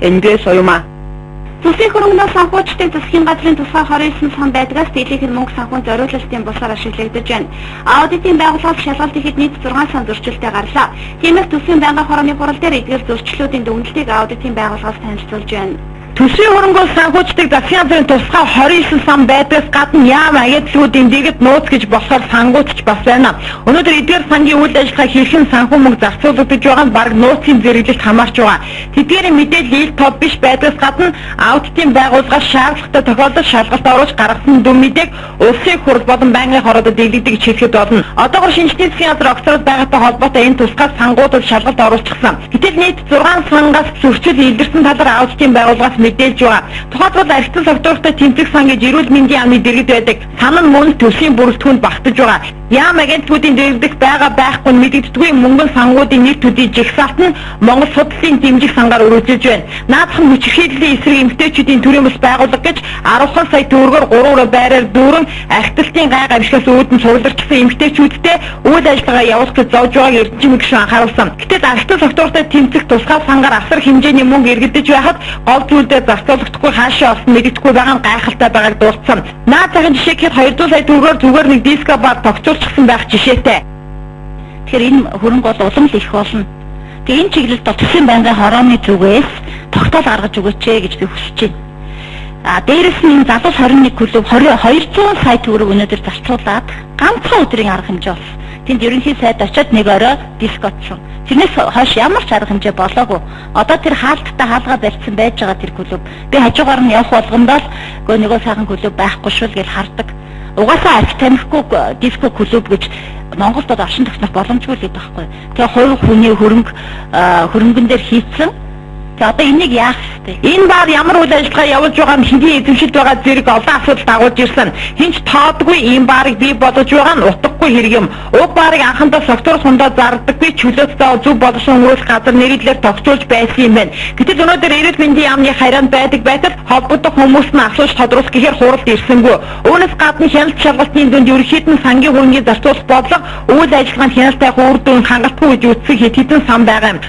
NBS Оюма. Төсвийн хөрөнгөнөөс санхүүжлэх засгийн газрын тусгай 29 сан байдгаас дийлэнх нь мөнгө санхүүн зориулалтын бусаар ашиглагдаж байна. Аудитын байгууллагаас шалгалт хийхэд нийт 6 сан зөрчилтэй гарлаа. Тиймээс төсвийн байнгын хорооны хурал дээр эдгээр зөрчлүүдийн дүгнэлтийг аудитын байгууллагаас танилцуулж байна. Төсвийн хөрөнгөөс санхүүждэг засгийн газрын тусгай 29 сан байдгаас гадна яам агентлагуудын дэргэд нууц гэж болохоор сангууд ч бас байна. Өнөөдөр эдгээр сангийн үйл ажиллагаа хэрхэн санхүү мөнгө зарцуулагдаж байгаа нь бараг нууцын зэрэглэлд хамаарч байгаа. Тэдгээрийн мэдээлэл ил тод биш байдгаас гадна аудитын байгууллагаас шаардлагатай тохиолдолд шалгалт оруулж гаргасан дүн мэдээг улсын хурал болон байнгын хороодод дийлэгдэг гэж хэлэхэд болно. Одоогор шинжлэлийн засгийн газар огцрол байгаатай холбоотой энэ тусгай сангуудад шалгалт оруулчихсан. Гэтэл нийт 6 сангаас зөрчил илэрсэн талаар аудитын байгууллагаас мэдээлж байгаа. Тухайлбал архитектур согтууртай тэмцэх сан гэж эрүүл мэндийн яамны дэргэд байдаг. Сан нь мөн төслийн бүрэлдэхүүнд багтаж байгаа. Яам агентлагуудын дэргэдэх байгаа байхгүй нь мэдэгддэггүй, мөнгөн сангуудын нэр төдий жагсаалт нь Монгол судлалын дэмжих сангаар өргөжлөж байна. Наадах нь хүчирхийллийн эсрэг эмэгтэйчүүдийн төрийн бас байгууллага гэж 10 сая төгрөгөөр 3 өрөө байраар дүүрэн архитектын гай гавьшгаас үүдэн цугларчсан эмэгтэйчүүдтэй үйл ажиллагаа явуулах гэж зовж байгааг Эрдэнэчийн гишүүн анхааруулсан. Гэтэл архитектур согтууртай тэмцэх тусгай сангаар асар хэмжээний мөнгө эргэлдэж байхад гол зүйлдээ зарцуулагдахгүй хаашаа орсон мэдэгдэхгүй байгаа нь гайхалтай байгааг дурдсан. Наад захын жишээ гэхэд 200 сая төгрөгөөр зүгээр нэг диско бар тогтцуулчихсан байх жишээтэй. Тэгэхээр энэ хөрөнгө бол улам л их болно. Тэгээ энэ чиглэлд төсвийн байнгын хорооны зүгээс тогтоол гаргаж өгөөч ээ гэж би хүсэж байна. А дээрэс нь энэ залуус 21 клуб 20 200 сая төгрөг өнөөдөр зарцуулаад ганцхан өдрийн арга хэмжээ болсон. Тэнд ерөнхий сайд очиод нэг орой дискотсон. Тэрнээс хойш ямар ч арга хэмжээ болоогүй. Одоо тэр хаалттай хаалгаа барьсан байж байгаа тэр клуб. Би хажуугаар нь явах болгондоо л гөө нөгөө сайхан клуб байхгүй шүү л гэж хардаг. Угаасаа арх тамхигүй диско клуб гэж Монголд одоо оршин тогтнох боломжгүй л гэдэг байхгүй. Тэгээ хувь хүний хөрөнгө хөрөнгөн дээр хийцэн. Тэгээ одоо энийг яах вэ? Энэ бар ямар үйл ажиллагаа явуулж байгаа нь хэдийн эзэмшилд байгаа зэрэг олон асуудал дагуулж ирсэн. Хинч тоодгүй ийм барыг бий болгож байгаа нь утгагүй хэрэг юм. Уг барыг анхандаа согтуур сундаа зардаггүй чөлөөт зав зөв боловсон хөрөнгөрөх газар нэрлэлээр тогтцуулж байсан юм байна. Гэтэл өнөөдөр эрүүл мэндийн яамны хайраанд байдаг байтал холбогдох хүмүүс нь асууж тодруулах гэхээр хуралд ирсэнгүй. Үүнээс гадна хяналт шалгалтын дүнд ерөнхийд нь сангийн хөрөнгийн зарцуулах бодлого үйл ажиллагаанд хяналт тавих үр дүн хангалтгүй гэж үзсэн хэд хэдэн сан байгаа юм.